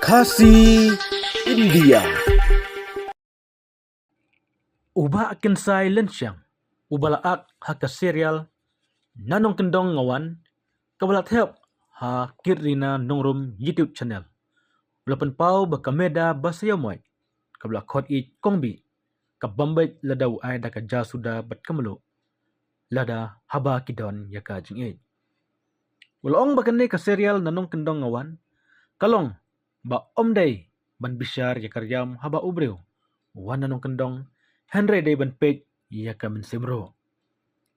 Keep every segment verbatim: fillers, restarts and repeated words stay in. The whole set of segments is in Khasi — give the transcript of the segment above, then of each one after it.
Khasi India. U Bah Kynsai Lynshang, uba la ak ha ka serial Na Nongkyndong Nga Wan, kaba la thep ha Kitrina Nongrum YouTube channel, u la pynpaw ba ka Meda ba sa ïa moit, kaba la khot ïa Kong Bih, ka bam beit lada u ai da ka jasuda bad ka mluh, lada haba ki don ïa ka jingïeit. U la ong ba kane ka serial Na Nongkyndong Nga Wan ka long ba ym dei ban bishar ïa ka riam haba u briew u wan na nongkyndong, hynrei dei ban peit ïa ka mynsiem ruh.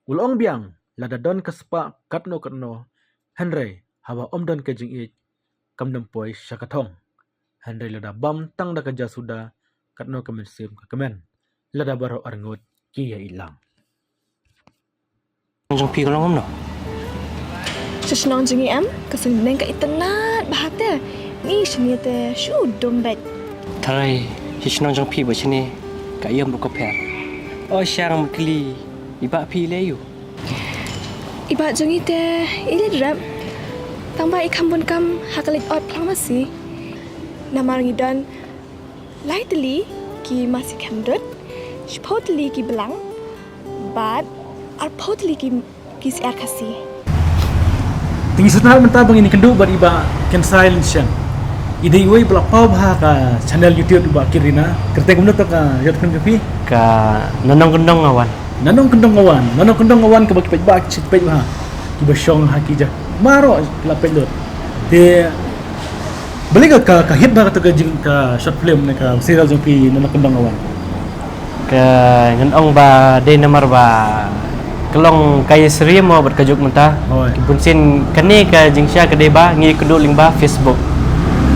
U la ong biang lada don ka spah katno katno, hynrei haba ym don ka jingïeit, kam dam poi sha ka thong. Hynrei lada bam tang da ka jasuda, katno ka mynsiem ka kmen, lada baroh arngut ki ïa ïeit lang. Jong phi ka long kumno? Sha shnong jong ngi em, ka seng bneng ka itynnad bha te. Ngi shane te shu dum beit. Tharai sha shnong jong phi bad shane ka ïam ruh ka pher. O shang ma kli, i bah phi leh aïu? I bah jong ngi te i leit rep. Tang ba i kham bun kam ha ka leit ot pharmacy. Namar ngi don lai tylli ki masi kham dud, shiphew tylli ki blang, bad arphew tylli ki, ki syiar Khasi. Te ngi sngewthuh mynta ba ngin ïakynduh bad i bah Kynsai Lynshang. I dei iwei ba la paw bha ha ka channel YouTube i bah Kitrina. Kyrteng kumno to ka short film jong phi? Ka Na Nongkyndong Nga Wan. Na Nongkyndong Nga Wan. Na Nongkyndong Nga Wan kaba ki paidbah ki peit bha, kiba shong ha ki jaka baroh la peit lut. Te balei ka, ka, ka hit bha kato ka jing, ka short film ne ka serial jong phi Na Nongkyndong Nga Wan? Ka ngan ong ba dei namar ba ka long ka ïasyriem mo bad ka juk mynta. Hooid. Ki bun sien kane ka jingshah ka dei ba ngi kynduh lyngba Facebook.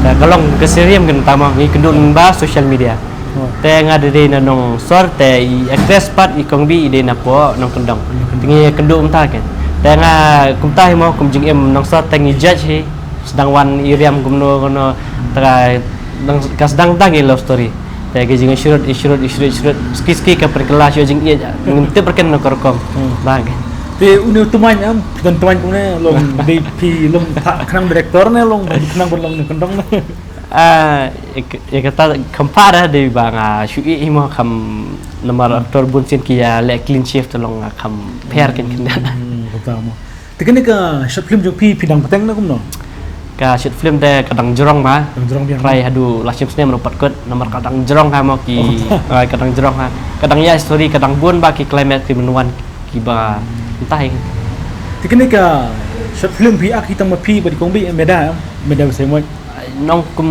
Ka, ka long ka syriem kan tama ngi kynduh lyngba social media. Hooid. Te nga dei na Nongsor te i actress pat i Kong Bih i dei na poh Nongkyndong. Nongkyndong. Te ngi kynduh mynta kan. Te nga kumta hi mo kum jingim Nongsor te ngi judge hi. Sdang wan i riam kumno kumno, te ka dang, ka sdang dang i love story. Te ka jing i shrut, i shrut, i shrut, i shrut. Ski ski ka pyrkhat la shu jingïeit. Ngim tip rken na ka rukom. Hmm. Bang. Te une u tymmen em, don tymmen kumne long dei phi long khnang director ne long khnang ban long Nongkyndong ne. Ah, ïa ka, ïa kata kham pha da dei ba nga shu ïeh hi mo kham namar actor bun sien ki ïa leh clean shave te long nga kham pher kan kan. Hmm, kumta mo. Te kane ka short film jong phi, phi dang bteng na kumno? Ka short film te ka dang jrong ma. Dang jrong biang. Trai haduh la shim snem ruh pat kut namar ka dang jrong ha mo ki. Oh, kumta. Ah, ka dang jrong ha. Ka dang ïa story ka dang bun ba ki climax ki mynwan kiba entah. Te kane ka short film phi ak hi tang ma phi bad i Kong Bih, Meda, Meda ba sa ïa moit. Nong kum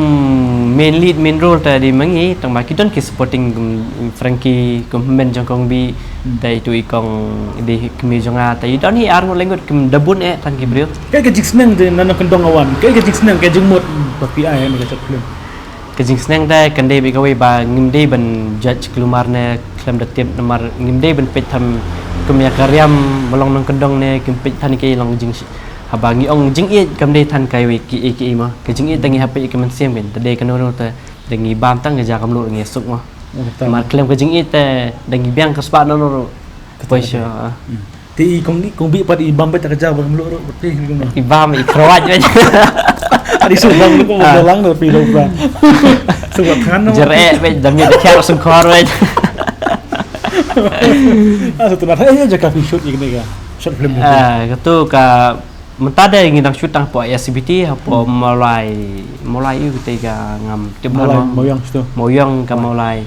main lead, main role te dei ma ngi, tang ba ki don ki supporting kum Frankie, kum hynmen jong Kong Bih, hmm, te itu i Kong dei kmie jong nga, te i don hi ar ngut lai ngut kum da bun eh tang ki briew. Kaei ka jingsneng te Na Nongkyndong Nga Wan, kaei ka jingsneng, ka jingmut ba phi ai ha kane ka short film? Ka jingsneng te kan dei bad kawei ba ngim dei ban judge kulmar ne khlem da tip namar ngim dei ban peit than kum ïa ka riam ba long nongkyndong ne kim peit than kaei long jing Haba ngi ong jingïeit kam dei than kawei kiei kiei mo. Ka jingïeit te ngi hap peit ïa ka mynsiem kan. Te dei kano kano te da ngi bam tang ka ja ka mluh ngi suk mo. Oh, betul. Mar khlem ka jingïeit te da ngi biang ka spah no no. Betul, poi betul. Sha. Hmm. Te i Kong, i Kong Bih pat i bam beit ka ja ka mluh ruh, betul, i kumno? I bam i krawat beit. Adi su bam ko. Ah. Dalang do pi do bam. Su wat kan no. Jere beit da mi da kar sung kor beit. Ah, satu nar. Eh, ja ka phi shoot ïa kane ka short film. Ah, katu ka Mynta de ngi dang shoot tang hapoh S B T, hapoh, hmm, Mawlai, Mawlai ïu kita ka ngam tip Mawlai, Mawïong situ. Mawïong ka Mawlai.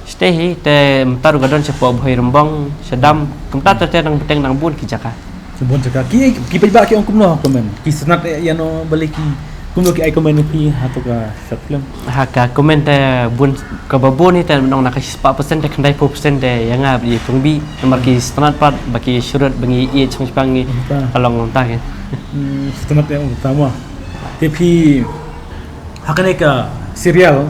Site hi te mynta ruh ka don shapoh Bhoi Rymbong, Shadam, kumta te te dang bteng dang bun ki jaka. Bun jaka. Ki, ki paidbah ki ong kumno ha comment. Ki sngewtynnat ïano balei ki kumno ki ai comment ïa phi ha tu ka short film. Ha ka comment te bun kaba bun hi te nong na ka shispah percent te khyndai phew percent te ïa nga bad i Kong Bih namar ki sngewtynnat pat ba ki shrut ba ngi ïeit shong shipang ngi. Ka long kumta ke. Hmm, sngewtynnat ïa kumta mo. Te phi ha kane ka serial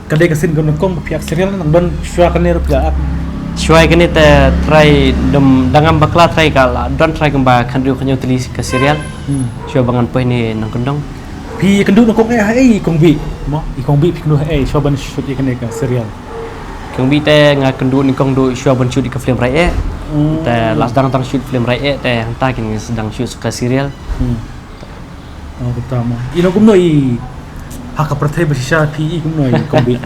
ka dei ka sien ka nyngkong ba phi act serial nang don shuwa kane ruh phi act? Shuwa kane te trai dang ngam bakla trai ka la don trai kumba khathynriew khathynñiew tylli ka serial. Hmm. Shuwa ba ngan poi ne nongkyndong. Phi kynduh nyngkong eh ha ei i Kong Bih mo? I Kong Bih phi kynduh ha ei shuwa ban shoot ïa kane ka serial? Kong Bih te nga kynduh nyngkong duh shuwa ban shoot ïa ka film Rai Eh. Hmm. Te la sdang tang shoot film Rai Eh te hangta kin sdang shoot ka serial. Hmm. Oh, kumta mo. I nong kumno i Ha ka pyrthei ba shisha phi i kumno i Kong Bih?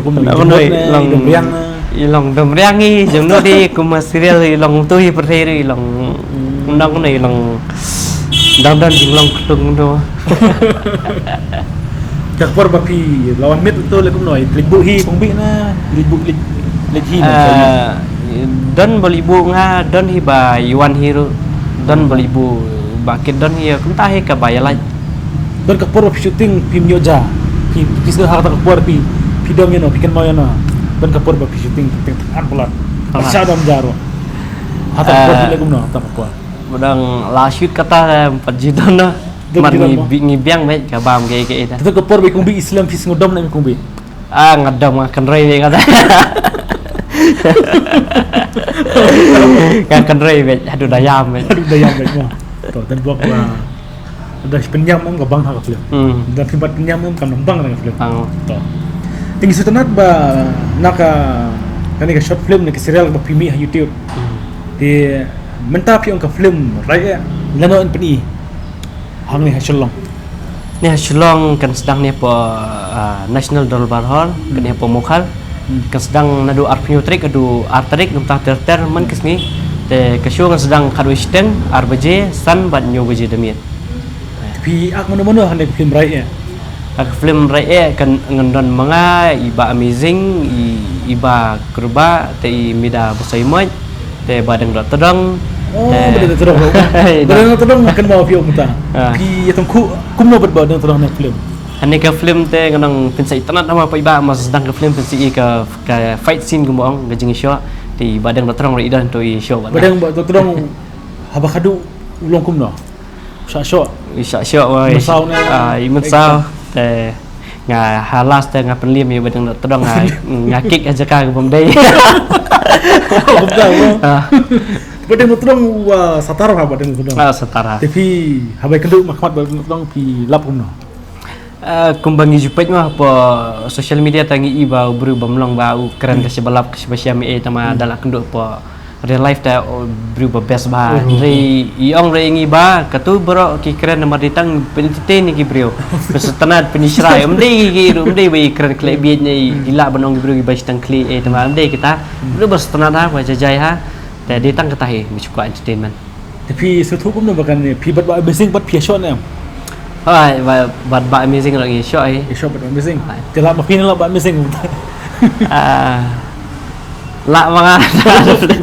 Kumno kumno i Nang jong noi ne, i long dom riang ne? I long dom riang i jong no di kumba serial i long tu i pyrthei ri i long kumno kumno i long dang dang jinglong ktung tu. Ka por ba phi la wan miet tu le kumno i leit buh hi Kong Bih na, leit buh leit leit hi na. Ah, don ba leit buh nga don hi ba i wan hi ruh. Don ba leit buh ba kit don hi kumta hi ka ba ïa lait. Don ka por ba phi shooting phim ïoh ja. Phi phi sngewthuh ha kata ka por phi phi dom ïano phi kynmaw ïano. Don ka por ba phi shooting phi teng tang an palat. Ah. Sha dom ja ruh. Ha kata ka por phi Ah. leh kumno ha kata ka por. Ba dang la shoot kata em pat ji don na. Don Mar ji don ngi mo. bi- ngi biang beit ka bam ke ke ita. Kata ka por ba i Kong Bih i slem phi sngew dom na i Kong Bih. Ah, nga dom nga kynrei beit kata. Nga kynrei beit haduh da ïam beit. Haduh da ïam beit mo. To don bok ba Da pynïam em ka bang ha ka film. Hmm. Da phi bat pynïam em ka nang bang ha ka film. Bang. To. Te ngi sngewtynnat ba na ka kane ka short film ne ka serial ba phi mih ha YouTube. Hmm. Te mynta phi ong ka film Rai eh lano yn pyni hangne ha Shillong. Ne ha Shillong kan sdang ne hapoh, ah, National Dorbar Hall, kan ne hapoh Mukhar. Hmm. Kan sdang naduh arphew tarik haduh ar tarik mynta ter ter man ka sngi. Te ka show kan sdang khatwei shiteng, ar baje, san bad hynñiew baje da miet. Phi ak mano mano hangne ka film Rai eh? Ka film Rai eh kan ngan don ma nga i Bah Amazing, i, i Bah Kyrba, te i Mida Basaiawmoit, te Bah Deng Dok Tdong. Oh, te Bah Deng Dok Tdong. Hai, Bah Deng Dok Tdong kan bawa phi mynta. Ah. Phi ïathuh kumno bad Bah Deng Dok Tdong hangne ka film? Hangne ka film te ngan ong phin sa itynnad haba phi ba ma sdang ka film phin sa i ka, ka fight scene kumba ong ka jingshoh te i Bah Deng Dok Tdong ruh i don to i shoh Bah Deng Dok Tdong haba khadduh u long kumno? Shah shoh. I shah shoh wei. Mynsaw ne? Ah, i mynsaw. Te nga ha last te nga pynliem i Bah Deng Dok Tdong nga, nga kick ha jaka ka bym dei. Bym dei mo. Ah. Bah Deng Dok Tdong u, ah, satar ha Bah Deng Dok Tdong. Ah, satar ha. Te phi haba kynduh ma khmat Bah Deng Dok Tdong phi lap kumno? Ah, kumba ngi ju peit mo hapoh social media te ngi i ba u briew bym long ba u kren ka shi ba lap ka shi ba shem eh te ma da la kynduh hapoh real life te u briew ba best ba. Hynrei i ong re ngi ba katu baroh ki kren namar dei tang pyn entertain ïa ki briew. Pyn sngewtynnad pyn ïashrai ym dei ki ruh ym dei ba i kren khlem bieit ne i lah ban ong ki briew ki ba shi tang khlem eh te ma ym dei kita. Briew ba sngewtynnad ha ba jajai ha. Te dei tang kata hi ba shu kwah entertainment. Te phi sngewthuh kumno ba kan phi bad Bah Amazing bad phi ïashoh ne em? Hai, ba- bad Bah Amazing ruh ngi ïashoh hi. Ïashoh bad Bah Amazing. Hai. Te lah ma phi ne lah Bah Amazing. Ah, lah ma nga.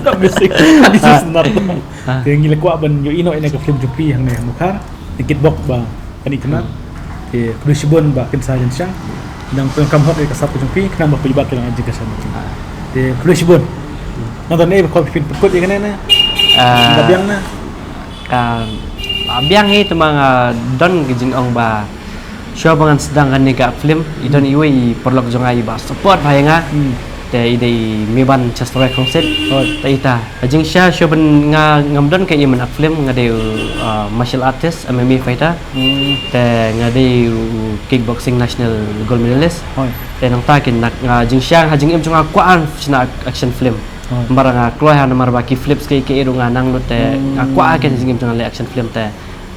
Bah Amazing. This is not. Ah. Te ngi la kwah ban ïohi noh ïa ka film jong phi hangne ha Mukhar. Te kitbok ba kan itynnad. Te khublei shibun ba kin sa jan shang. Nang pyndonkam hok ïa ka sap ka jong phi khnang ba phi ba kin jingkyrshan. Ah. Te khublei shibun. Nang don ei ba kwah phi pynkut ïa kane ne? Ah. Ba biang ne? Ka ba biang hi te ma nga don ka jingong ba shuwa ba ngan sdang kane ka film i don iwei i paralok jong nga i ba support bha ïa nga. Hmm. Te i dei i Meban Chastroy Khongsit. Oh. Te ita. Ka jingshisha shuwa ban nga ngam don ka aim ban act film nga dei u, ah, martial artist, M M A fighter. Hmm. Te nga dei u kickboxing national gold medalist. Hoi. Te nangta kin nak nga jingshisha ha jingim jong nga kwah shna action film. Hoi. Namar nga kloi ha namar ba ki flips ki ki ruh nga nang lut te nga kwah ha ka jingim jong nga leh action film te.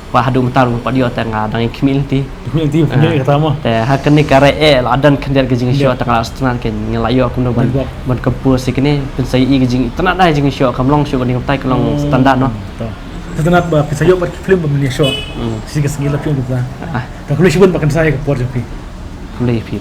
Ba haduh mynta ruh pat ïoh te nga dang ïa khmih lynti. Khmih lynti, khmih kata mo. Te ha kane ka Rai eh la don khyndiat ka jingshoh te nga la sngewtynnad ken nga la ïoh kumno ban ban compose ïa kane pynsa ïa ka jing itynnad da jingshoh kam long shuh ban ïa ka tai ka long standard no. To. Itynnad ba pynsa ïoh bad ki film ba mynta shoh. Hmm. Shi ka sngi la film kita. Ah. Ka khublei shibun ba kan sa ïa ka por jong phi. Khublei phi.